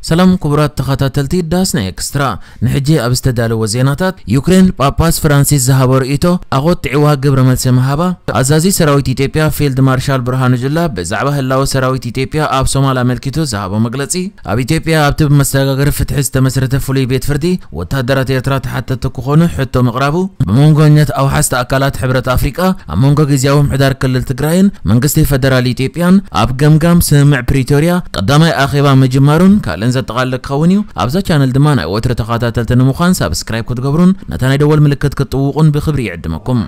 ሰላም ክቡራት ተኸታተልቲ ዳስና ኤክስትራ፣ ንሕጂ ኣብ ዝተዳለወ ዜናታት፣ ዩክሬን ጳጳስ ፍራንሲስ ዝሃቦ ርእይቶ ኣቖጢዕዋ ግብረ መልሲ ምሃባ፣ ኣዛዚ ሰራዊት ኢትዮጵያ ፊልድ ማርሻል ብርሃኑ ጁላ ብዛዕባ ህላወ ሰራዊት ኢትዮጵያ ኣብ ሶማል ኣመልኪቱ ዝሃቦ መግለጺ፣ ኣብ ኢትዮጵያ ኣብቲ ብመሰጋገሪ ፍትሒ ዝተመስረተ ፍሉይ ቤት ፍርዲ ወታደራት ኤርትራ ተሓተቲ ክኾኑ ሕቶ ምቕራቡ፣ ብመንጎኛት ኣውሓስቲ ኣካላት ሕብረት ኣፍሪቃ ኣብ መንጎ ግዝያዊ ምምሕዳር ክልል ትግራይን መንግስቲ ፈደራል ኢትዮጵያን ኣብ ገምጋም ስምምዕ ፕሪቶርያ ቀዳማይ ኣኼባ ምጅማሩን ካልእን ዘጠቓልል ክኸውን እዩ። ኣብዛ ቻነል ድማ ናይ ወትሪ ተኸታተልቲ ንምዃን ሳብስክራይብ ክትገብሩን ነታ ናይ ደወል ምልክት ክትጥውቑን ብኽብሪ ይዕድመኩም።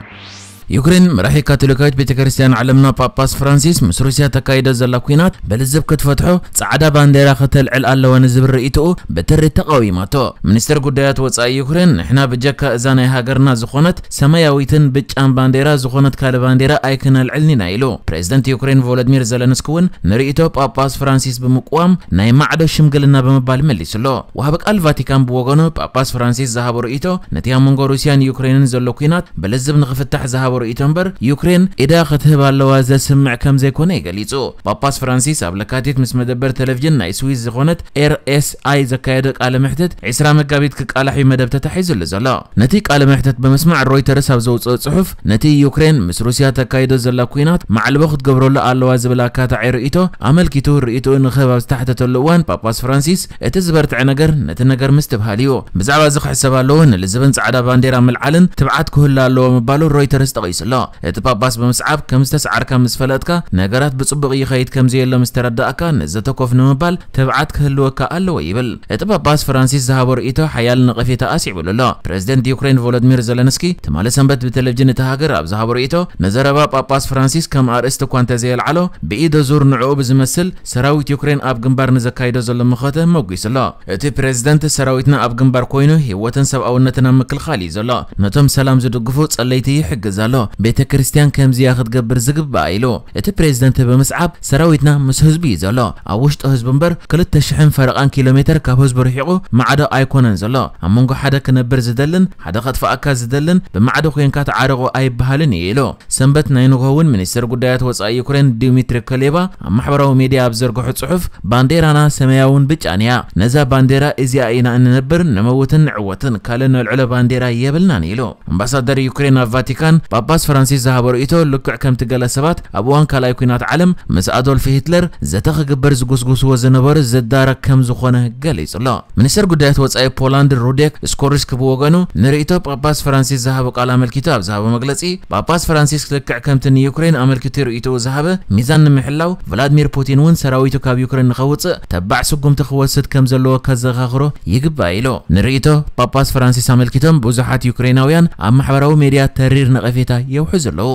ዩክሬን መራሒ ካቶሊካዊት ቤተ ክርስቲያን ዓለምና ጳጳስ ፍራንሲስ ምስ ሩስያ ተካይዶ ዘላ ኲናት ብልዝብ ክትፈትሖ ጻዕዳ ባንዴራ ከተልዕል ኣለዋ ንዝብል ርእይትኡ ብትሪ ተቓዊማቶ። ሚኒስትር ጉዳያት ወጻኢ ዩክሬን፣ "ንሕና ብጀካ እዛ ናይ ሃገርና ዝኾነት ሰማያዊትን ብጫን ባንዴራ ዝኾነት ካልእ ባንዴራ ኣይክነልዕልን ኢና" ኢሉ። ፕሬዝደንት ዩክሬን ቮሎዲሚር ዘለንስኪ እውን ንርእይቶ ጳጳስ ፍራንሲስ ብምቅዋም ናይ ማዕዶ ሽምግልና ብምባል መሊሱሎ። ወሃቢ ቃል ቫቲካን ብወገኑ ጳጳስ ፍራንሲስ ዝሃቦ ርእይቶ ነቲ ኣብ መንጎ ሩስያን ዩክሬንን ዘሎ ኲናት ብልዝብ ንኽፍታሕ ዝሃቦ ርእይቶ እምበር ዩክሬን ኢዳ ክትህብ ኣለዋ ዘስምዕ ከም ዘይኮነ እዩ ገሊጹ። ጳጳስ ፍራንሲስ ኣብ ለካቲት ምስ መደበር ቴሌቪዥን ናይ ስዊስ ዝኾነት ኤር ኤስ ኣይ ዘካየዶ ቃለ መሕትት ዕስራ መጋቢት ክቃላሕ እዩ መደብ ተታሒዙሉ ዘሎ። ነቲ ቃለ መሕትት ብምስማዕ ሮይተርስ ኣብ ዘውፅኦ ፅሑፍ ነቲ ዩክሬን ምስ ሩስያ ተካይዶ ዘላ ኲናት ማዕልቦ ክትገብረሉ ኣለዋ ዝብል ኣካታዒ ርእይቶ ኣመልኪቱ ርእይትኡ ንኽህብ ኣብ ዝተሓተተሉ እዋን ጳጳስ ፍራንሲስ እቲ ዝበርትዐ ነገር ነቲ ነገር ምስትብሃል እዩ። ብዛዕባ እዚ ክሕሰብ ኣለዎ፣ ንልዝብን ጻዕዳ ባንዴራ ምልዓልን ትብዓት ክህሉ ኣለዎ ምባሉ ሮይተርስ ጠቒሱ ኣሎ። እቲ ጳጳስ ብምስዓብ ከም ዝተሰዓርካ ምስ ፈለጥካ ነገራት ብጽቡቕ ይኸይድ ከም ዘየሎ ምስ ተረዳእካ ንዘተ ኮፍ ንምባል ትብዓት ክህልወካ ኣለዎ ይብል። እቲ ጳጳስ ፍራንሲስ ዝሃቦ ርእይቶ ሓያል ነቐፌታ ኣስዒቡሉ ኣሎ። ፕሬዝደንት ዩክሬን ቮሎዲሚር ዘለንስኪ ትማሊ ሰንበት ብቴሌቪዥን እታ ሃገር ኣብ ዝሃቦ ርእይቶ ንዘረባ ጳጳስ ፍራንሲስ ከም ኣርእስቲ እኳ እንተዘየልዓሎ ብኢደ ዙር ንዕኡ ብዝመስል ሰራዊት ዩክሬን ኣብ ግንባር ንዘካይዶ ዘሎ መኸተ መጒሱ ኣሎ። እቲ ፕሬዝደንት ሰራዊትና ኣብ ግንባር ኮይኑ ህይወትን ሰብኣውነትን ኣብ ምክልኻል እዩ ዘሎ። ነቶም ሰላም ዝድግፉ ጸለይቲ ይሕግዝ ኣሎ። ቤተ ክርስቲያን ከምዚያ ክትገብር ዝግባእ ኢሉ። እቲ ፕሬዝደንት ብምስዓብ ሰራዊትና ምስ ህዝቢ እዩ ዘሎ። ኣብ ውሽጢ ህዝቢ እምበር ክልተ ሽሕን ፈረቓን ኪሎ ሜትር ካብ ህዝቢ ርሒቑ ማዕዶ ኣይኮነን ዘሎ። ኣብ መንጎ ሓደ ክነብር ዝደልን ሓደ ከጥፍኣካ ዝደልን ብማዕዶ ኮንካ ተዓረቑ ኣይበሃልን እዩ ኢሉ። ሰንበት ናይ ንግሆ እውን ሚኒስትር ጉዳያት ወጻኢ ዩክሬን ዲሚትሪ ከሌባ ኣብ ማሕበራዊ ሚድያ ኣብ ዘርግሖ ጽሑፍ ባንዴራና ሰማያውን ብጫን እያ። ነዛ ባንዴራ እዚኣ ኢና እንነብር፣ ንመውትን ንዕወትን፣ ካልእ ነልዕሎ ባንዴራ የብልናን ኢሉ። ኣምባሳደር ዩክሬን ኣብ ቫቲካን ጳጳስ ፍራንሲስ ዝሃቦ ርእይቶ ልክዕ ከምቲ ገለ ሰባት ኣብ እዋን ካልኣይ ኲናት ዓለም ምስ ኣዶልፍ ሂትለር ዘተ ክግበር ዝጉስጉስዎ ዝነበሩ ዝዳረግ ከም ዝኾነ ገሊጹ ኣሎ። ሚኒስትር ጉዳያት ወጻኢ ፖላንድ ሩዴክ ስኮርስኪ ብወገኑ ንርእይቶ ጳጳስ ፍራንሲስ ዝሃቦ ቃል ኣመልኪቱ ኣብ ዝሃቦ መግለጺ ጳጳስ ፍራንሲስ ልክዕ ከምቲ ንዩክሬን ኣመልኪቱ ርእይቶኡ ዝሃበ ሚዛን ንምሕላው ቭላድሚር ፑቲን እውን ሰራዊቱ ካብ ዩክሬን ንኸውጽእ ተባዕ ስጉምቲ ክወስድ ከም ዘለዎ ከዘኻኽሮ ይግባእ ኢሉ። ንርእይቶ ጳጳስ ፍራንሲስ ኣመልኪቶም ብዙሓት ዩክሬናውያን ኣብ ማሕበራዊ ሜድያ ተሪር ነቐፌታ የውሕዙ ኣለዉ።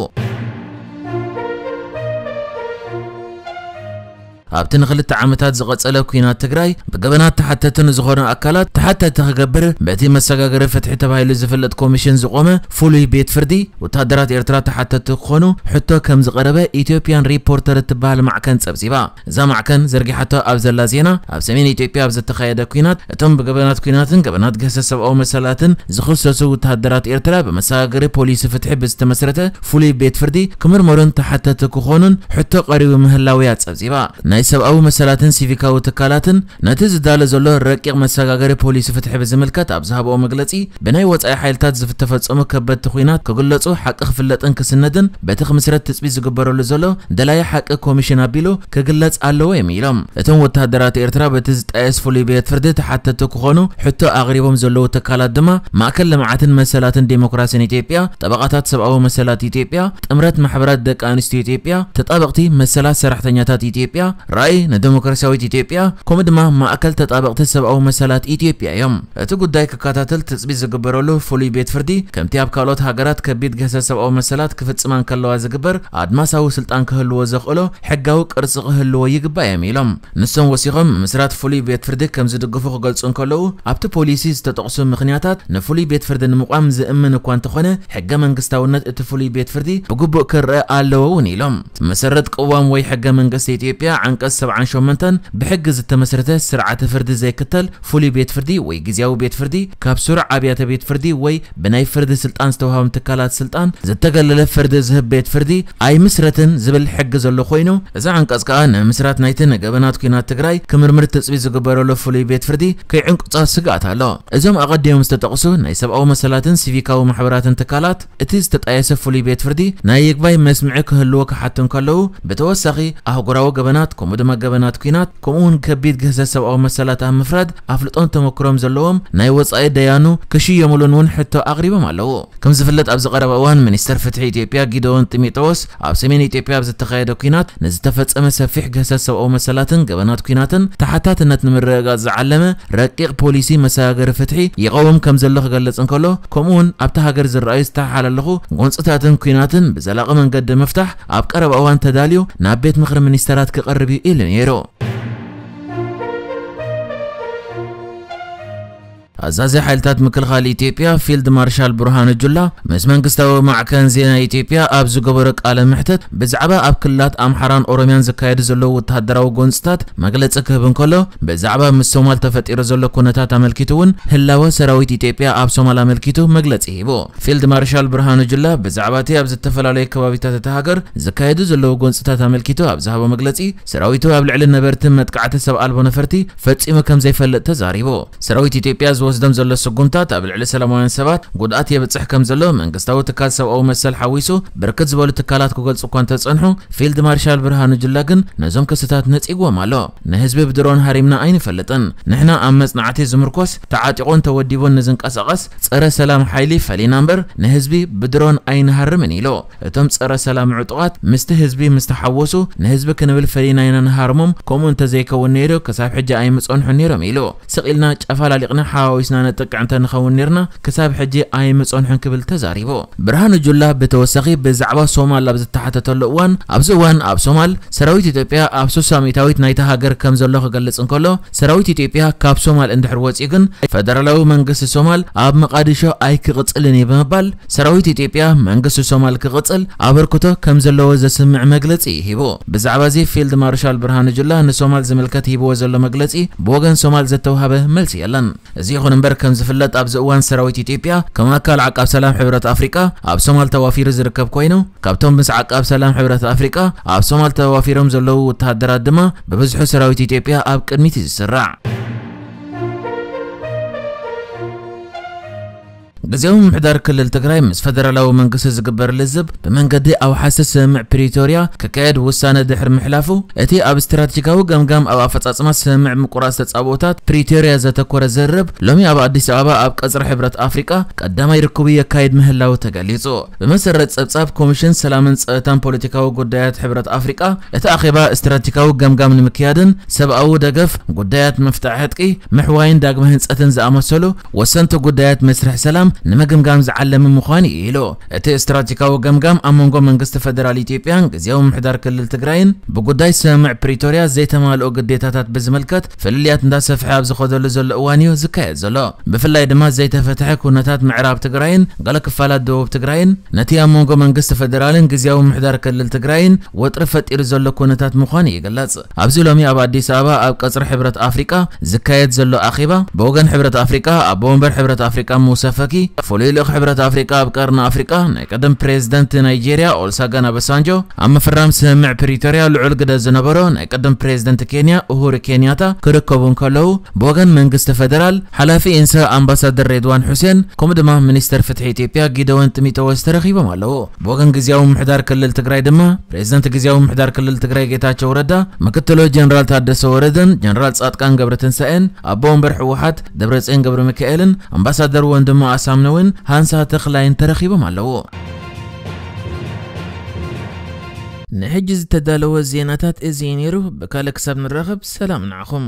ኣብቲ ንክልተ ዓመታት ዝቐጸለ ኲናት ትግራይ ብገበናት ተሓተቲ ንዝኾኑ ኣካላት ተሓተቲ ክገብር በቲ መሰጋገሪ ፍትሒ ተባሂሉ ዝፍለጥ ኮሚሽን ዝቖመ ፍሉይ ቤት ፍርዲ ወታደራት ኤርትራ ተሓተቲ ክኾኑ ሕቶ ከም ዝቐረበ ኢትዮጵያን ሪፖርተር እትበሃል ማዕከን ጸብጺባ። እዛ ማዕከን ዘርጊሓቶ ኣብ ዘላ ዜና ኣብ ሰሜን ኢትዮጵያ ኣብ ዝተኻየደ ኲናት እቶም ብገበናት ኲናትን ገበናት ግህሰት ሰብኣዊ መሰላትን ዝኽሰሱ ወታደራት ኤርትራ ብመሰጋገሪ ፖሊሲ ፍትሒ ብዝተመስረተ ፍሉይ ቤት ፍርዲ ክምርመሩን ተሓተቲ ክኾኑን ሕቶ ቀሪቡ ምህላው እያ ጸብጺባ። ናይ ሰብኣዊ መሰላትን ሲቪካዊ ትካላትን ነቲ ዝዳሎ ዘሎ ረቂቕ መሰጋገሪ ፖሊሲ ፍትሒ ብዝምልከት ኣብ ዝሃብኦ መግለጺ፣ ብናይ ወጻኢ ሓይልታት ዝተፈጸሙ ከበድቲ ኲናት ክግለጹ፣ ሓቂ ክፍለጥን ክስነድን በቲ ክምስረት ትጽቢት ዝግበረሉ ዘሎ ደላይ ሓቂ ኮሚሽን ኣቢሉ ክግለጽ ኣለዎ እዮም ኢሎም። እቶም ወተሃደራት ኤርትራ በቲ ዝጣየስ ፍሉይ ቤት ፍርዲ ተሓተቲ ክኾኑ ሕቶ ኣቕሪቦም ዘለዉ ትካላት ድማ ማእከል ልምዓትን መሰላትን ዴሞክራሲን ኢትዮጵያ፣ ጠበቓታት ሰብኣዊ መሰላት ኢትዮጵያ፣ ጥምረት ማሕበራት ደቂ ኣንስትዮ ኢትዮጵያ፣ ተጣበቕቲ መሰላት ሰራሕተኛታት ኢትዮጵያ፣ ራእይ ንዴሞክራሲያዊት ኢትዮጵያ፣ ከምኡ ድማ ማእከል ተጣበቕቲ ሰብኣዊ መሰላት ኢትዮጵያ እዮም። እቲ ጉዳይ ክከታተል ትጽቢት ዝግበረሉ ፍሉይ ቤት ፍርዲ፣ ከምቲ ኣብ ካልኦት ሃገራት ከቢድ ግህሰት ሰብኣዊ መሰላት ክፍጽማ እንከለዋ ዝግበር፣ ኣድማሳዊ ስልጣን ክህልዎ ዘኽእሎ ሕጋዊ ቅርጺ ክህልዎ ይግባእ እዮም ኢሎም። ንሶም ወሲኾም፣ ምምስራት ፍሉይ ቤት ፍርዲ ከም ዝድግፉ ክገልጹ እንከለዉ፣ ኣብቲ ፖሊሲ ዝተጠቕሱ ምኽንያታት ንፍሉይ ቤት ፍርዲ ንምቋም ዝእምን እኳ እንተኾነ፣ ሕገ መንግስታውነት እቲ ፍሉይ ቤት ፍርዲ ብግቡእ ክረአ ኣለዎ እውን ኢሎም። መሰረት ቅዋም ወይ ሕገ መንግስቲ ኢትዮጵያ ዓንቀ ዓንቀጽ ሰብዓን ሸሞንተን ብሕጊ ዝተመስረተ ስርዓተ ፍርዲ ዘይክተል ፍሉይ ቤት ፍርዲ ወይ ግዝያዊ ቤት ፍርዲ፣ ካብ ስሩዕ ኣብያተ ቤት ፍርዲ ወይ ብናይ ፍርዲ ስልጣን ዝተዋህቦም ትካላት ስልጣን ዝተገለለ ፍርዲ ዝህብ ቤት ፍርዲ ኣይምስረትን ዝብል ሕጊ ዘሎ ኮይኑ፣ እዚ ዓንቀጽ ከኣ ንምስራት ናይቲ ንገበናት ኲናት ትግራይ ክምርምር ትጽቢት ዝግበረሉ ፍሉይ ቤት ፍርዲ ከይዕንቅጻ ስግኣት ኣሎ። እዞም ኣቐዲሞም ዝተጠቕሱ ናይ ሰብኣዊ መሰላትን ሲቪካዊ ማሕበራትን ትካላት እቲ ዝተጣየሰ ፍሉይ ቤት ፍርዲ ናይ ይግባይ መስምዒ ክህልዎ ክሓቱ እንከለዉ፣ ብተወሳኺ ኣህጉራዊ ገበናት ከምኡ ድማ ገበናት ኲናት ከምኡ እውን ከቢድ ግህሰት ሰብኣዊ መሰላት ኣብ ምፍራድ ኣፍልጦን ተመክሮም ዘለዎም ናይ ወጻኢ ደያኑ ክሽየሙሉን እውን ሕቶ ኣቕሪቦም ኣለዉ። ከም ዝፍለጥ ኣብዚ ቀረባ እዋን ሚኒስተር ፍትሒ ኢትዮጵያ ጊደዎን ጢሞቴዎስ ኣብ ሰሜን ኢትዮጵያ ኣብ ዝተኻየደ ኲናት ንዝተፈጸመ ሰፊሕ ግህሰት ሰብኣዊ መሰላትን ገበናት ኲናትን ተሓታትነት ንምርግጋጽ ዝዓለመ ረቂቕ ፖሊሲ መሰጋገሪ ፍትሒ ይቐውም ከም ዘሎ ክገልጽ እንከሎ፣ ከምኡ እውን ኣብታ ሃገር ዝረኣዩ ዝተሓላለኹ ጎንጽታትን ኲናትን ብዘላቒ መንገዲ ምፍታሕ ኣብ ቀረባ እዋን ተዳልዩ ናብ ቤት ምኽሪ ሚኒስተራት ክቐርብ እዩ ኢሉ ነይሩ። ኣዛዚ ሓይልታት ምክልኻል ኢትዮጵያ ፊልድ ማርሻል ብርሃኑ ጁላ ምስ መንግስታዊ ማዕከን ዜና ኢትዮጵያ ኣብ ዝገበሮ ቃለ መሕትት ብዛዕባ ኣብ ክልላት ኣምሓራን ኦሮሚያን ዝካየዱ ዘለዉ ወተሃደራዊ ጎንጽታት መግለጺ ክህብ እንከሎ፣ ብዛዕባ ምስ ሶማል ተፈጢሩ ዘሎ ኩነታት ኣመልኪቱ እውን ህላወ ሰራዊት ኢትዮጵያ ኣብ ሶማል ኣመልኪቱ መግለጺ ሂቡ። ፊልድ ማርሻል ብርሃኑ ጁላ ብዛዕባ እቲ ኣብ ዝተፈላለዩ ከባቢታት እታ ሃገር ዝካየዱ ዘለዉ ጎንጽታት ኣመልኪቱ ኣብ ዝሃቦ መግለጺ፣ ሰራዊቱ ኣብ ልዕሊ ነበርቲ መጥቃዕቲ ሰብ ኣልቦ ነፈርቲ ፈጺሙ ከም ዘይፈልጥ ተዛሪቡ። ሰራዊት ኢትዮጵያ ዝወስዶም ዘሎ ስጉምታት ኣብ ልዕሊ ሰላማውያን ሰባት ጉድኣት የብጽሕ ከም ዘሎ መንግስታዊ ትካል ሰብኣዊ መሰል ሓዊሱ ብርክት ዝበሉ ትካላት ክገልጹ እኳ እንተጸንሑ፣ ፊልድ ማርሻል ብርሃኑ ጁላ ግን ነዞም ክስታት ነጺግዎም ኣሎ። ንህዝቢ ብድሮን ሃሪምና ኣይንፈልጥን። ንሕና ኣብ መጽናዕቲ ዝምርኮስ ተዓጢቑን ተወዲቡን ንዝንቀሳቐስ ጸረ ሰላም ሓይሊ ፈሊና እምበር ንህዝቢ ብድሮን ኣይንሃርምን ኢሉ። እቶም ጸረ ሰላም ዕጡቓት ምስቲ ህዝቢ ምስ ተሓወሱ ንህዝቢ ክንብል ፈሊና ኢና ንሃርሞም፣ ከምኡ እንተዘይከውን ነይሩ ክሳብ ሕጂ ኣይምጸንሑን ነይሮም ኢሉ። ስቕ ኢልና ጨፋላሊቕና ሓዋዊስና ነጥቅዕ እንተንኸውን ነይርና ክሳብ ሕጂ ኣይምጸንሑን ክብል ተዛሪቡ። ብርሃኑ ጁላ ብተወሳኺ ብዛዕባ ሶማል ኣብ ዝተሓተተሉ እዋን፣ ኣብዚ እዋን ኣብ ሶማል ሰራዊት ኢትዮጵያ ኣብ ሱሳ ሚእታዊት ናይታ ሃገር ከም ዘሎ ክገልጽ እንከሎ፣ ሰራዊት ኢትዮጵያ ካብ ሶማል እንድሕር ወጺኡ ግን ፈደራላዊ መንግስቲ ሶማል ኣብ መቓዲሾ ኣይክቕጽልን እዩ ብምባል፣ ሰራዊት ኢትዮጵያ መንግስቲ ሶማል ክቕጽል ኣበርክቶ ከም ዘለዎ ዘስምዕ መግለጺ ሂቡ። ብዛዕባ እዚ ፊልድ ማርሻል ብርሃኑ ጁላ ንሶማል ዝምልከት ሂብዎ ዘሎ መግለጺ ብወገን ሶማል ዘተዋህበ መልሲ የለን። እዚ ይኹን እምበር ከም ዝፍለጥ ኣብዚ እዋን ሰራዊት ኢትዮጵያ ከም ኣካል ዓቃብ ሰላም ሕብረት ኣፍሪቃ ኣብ ሶማል ተዋፊሩ ዝርከብ ኮይኑ፣ ካብቶም ምስ ዓቃብ ሰላም ሕብረት ኣፍሪቃ ኣብ ሶማል ተዋፊሮም ዘለዉ ወተሃደራት ድማ ብብዝሑ ሰራዊት ኢትዮጵያ ኣብ ቅድሚት እዩ ዝስራዕ። ግዜያዊ ምምሕዳር ክልል ትግራይ ምስ ፈደራላዊ መንግስቲ ዝግበር ልዝብ ብመንገዲ ኣውሓሲ ስምምዕ ፕሪቶርያ ክካየድ ውሳነ ድሕሪ ምሕላፉ፣ እቲ ኣብ ስትራቴጂካዊ ገምጋም ኣብ ኣፈጻጽማ ስምምዕ ምቁራጽ ተጻብኦታት ፕሪቶርያ ዘተኮረ ዝርርብ ሎሚ ኣብ ኣዲስ ኣበባ ኣብ ቀጽሪ ሕብረት ኣፍሪቃ ቀዳማይ ርክቡ የካይድ ምህላው ተገሊጹ። ብመሰረት ጸብጻብ ኮሚሽን ሰላምን ጸጥታን ፖለቲካዊ ጉዳያት ሕብረት ኣፍሪቃ፣ እቲ ኣኼባ ስትራቴጂካዊ ገምጋም ንምክያድን ሰብኣዊ ደገፍ፣ ጉዳያት ምፍታሕ ዕጥቂ፣ ምሕዋይን ዳግመ ህንጸትን ዝኣመሰሉ ወሰንቲ ጉዳያት መስርሕ ሰላም ንምግምጋም ዝዓለመ ምዃኑ እዩ ኢሉ። እቲ ስትራቴጂካዊ ገምጋም ኣብ መንጎ መንግስቲ ፈደራል ኢትዮጵያን ግዜያዊ ምምሕዳር ክልል ትግራይን ብጉዳይ ስምምዕ ፕሪቶርያ ዘይተማልኦ ግዴታታት ብዝምልከት ፍልልያት እንዳሰፍሐ ኣብ ዝኸደሉ ዘሎ እዋን እዩ ዝካየድ ዘሎ። ብፍላይ ድማ ዘይተፈትሐ ኩነታት ምዕራብ ትግራይን ገለ ክፋላት ደቡብ ትግራይን ነቲ ኣብ መንጎ መንግስቲ ፈደራልን ግዜያዊ ምምሕዳር ክልል ትግራይን ወጥሪ ፈጢሩ ዘሎ ኩነታት ምዃኑ ይግለጽ። ኣብዚ ሎሚ ኣብ ኣዲስ ኣበባ ኣብ ቀጽሪ ሕብረት ኣፍሪቃ ዝካየድ ዘሎ ኣኼባ፣ ብወገን ሕብረት ኣፍሪቃ ኣቦ ወንበር ሕብረት ኣፍሪቃ ሙሳ ፈኪ፣ ፍሉይ ልኡኽ ሕብረት ኣፍሪቃ ኣብ ቀርኒ ኣፍሪቃ ናይ ቀደም ፕሬዝደንት ናይጄርያ ኦልሳጋን ኣበሳንጆ፣ ኣብ ምፍራም ስምምዕ ፕሪቶርያ ልዑል ግደ ዝነበሮ ናይ ቀደም ፕሬዝደንት ኬንያ ኡሁሩ ኬንያታ ክርከቡ እንከለዉ፣ ብወገን መንግስቲ ፈደራል ሓላፊ ኢንሳ ኣምባሳደር ሬድዋን ሑሴን፣ ከምኡ ድማ ሚኒስተር ፍትሒ ኢትዮጵያ ጊደዎን ጢሞቴዎስ ተረኺቦም ኣለዉ። ብወገን ግዜያዊ ምምሕዳር ክልል ትግራይ ድማ፣ ፕሬዝደንት ግዜያዊ ምምሕዳር ክልል ትግራይ ጌታቸው ረዳ፣ ምክትሎ ጀነራል ታደሰ ወረደን ጀነራል ጻድቃን ገብረትንሳኤን፣ ኣቦ ወንበር ህወሓት ደብረጽዮን ገብረ ሚካኤልን ኣምባሳደር ወንድሙ ኣሳምነውን ሃንሳ ተኽላይን ተረኺቦም ኣለዉ። ንሕጂ ዝተዳለወ ዜናታት እዚ እዩ ነይሩ። ብካልእ ክሳብ ንራኸብ ሰላም ንዓኹም።